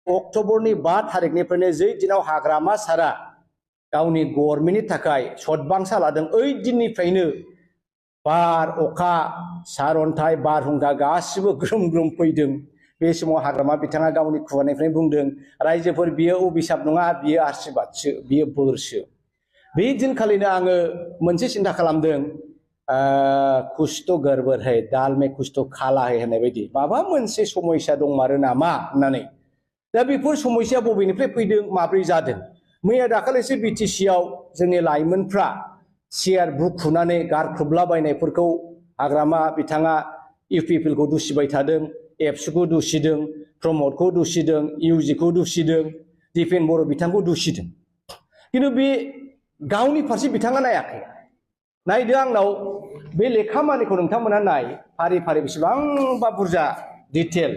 अक्ट'बरनि 5 थारिखनिफ्रायनो जै दिनाव हाग्रामा सारा गावनि गभर्नमेन्टनि थाखाय सदबांसा लादों ओइ दिननिफ्रायनो बार अखा सारअन्थाइ बारहुंखा गासिबो ग्रोम ग्रोम फैदों। बे समाव हाग्रामा बिथाङा गावनि खुगानिफ्राय बुंदों रायजोफोर बियो अभिशाप नङा बियो आशीर्बादसो बियो बोरसो। बे दिनखालिनो आङो मोनसे सिन्था खालामदों कुष्ट गड़बड़ है दाल में कुछ तो खाला है होननाय बायदि माबा मोनसे समस्या दंमारो नामा होननानै। दा बेफोर समस्या बबेनिफ्राय फैदों माब्रै जादों। मैया दाखालिसो बिटिसिआव जोंनि लाइमोनफ्रा सियार बुखुनानै गारख्रुबलाबायनायफोरखौ हाग्रामा बिथाङा इउपिपिएलखौ दुसिबाय थादों, एबसुखौ दुसिदों, प्रमदखौ दुसिदों, इउजिखौ दुसिदों, दिपेन बर' बिथांखौ दुसिदों। खिन्थु बे गावनि फारसे बिथाङा नायाखै। नायदो आंनाव बे लेखा मानिखौ नोंथांमोना नाय फारि फारि बेसेबांबा बुरजा डिटेल